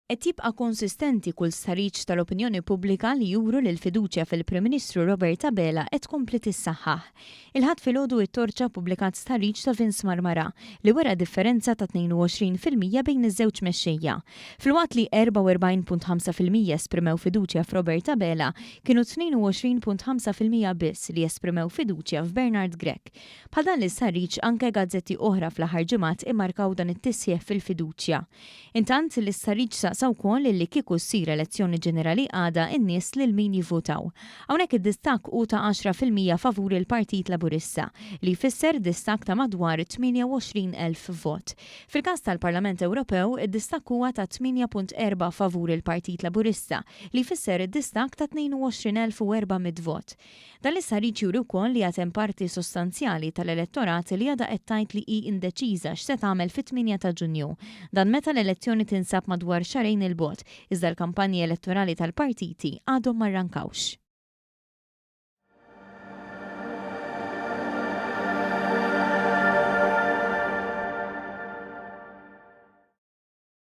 Qed jibqa' konsistenti kull stħarriġ tal-opinjoni pubblika li juru li l-fiduċja fil-Prim Ministru Robert Abela qed tkompli tissaħħaħ. Il-Ħadd filgħodu it-Torċa ppubblikat stħarriġ ta' Vince Marmara li wera differenza ta' 22% bejn iż-żewġ mexxejja. Filwaqt li 44.5% esprimew fiduċja f'Robert Abela, kienu 22.5% biss li esprimew fiduċja f'Bernard Grech. Bħal dan l-istħarriġ anke gazzetti oħra fl-aħħar ġimgħat immarkaw dan it-tisħiħ fil-fiduċja. Intant, l-istħarriġ saqsa wkoll li kieku ssir elezzjoni ġenerali għada n-nies lil min jivvutaw. Hawnhekk id-distakk hu ta' 10% favur il-Partit Laburista, li jfisser distakk ta' madwar 28,000 vot. Fil-każ tal-Parlament Ewropew, id-distakk huwa ta' 8.4 favur il-Partit Laburista, li jfisser distakk ta' 22,400 vot. Dan l-istħarriġ juri wkoll li għad hemm parti sostanzjali tal-elettorat li għadha qed tgħid li hi indeċiża x'se tagħmel fit-8 ta' Ġunju. Dan meta l-elezzjoni tinsab madwar xahrejn 'il bogħod, iżda l-kampanji elettorali tal-partiti għadhom ma rrankawx.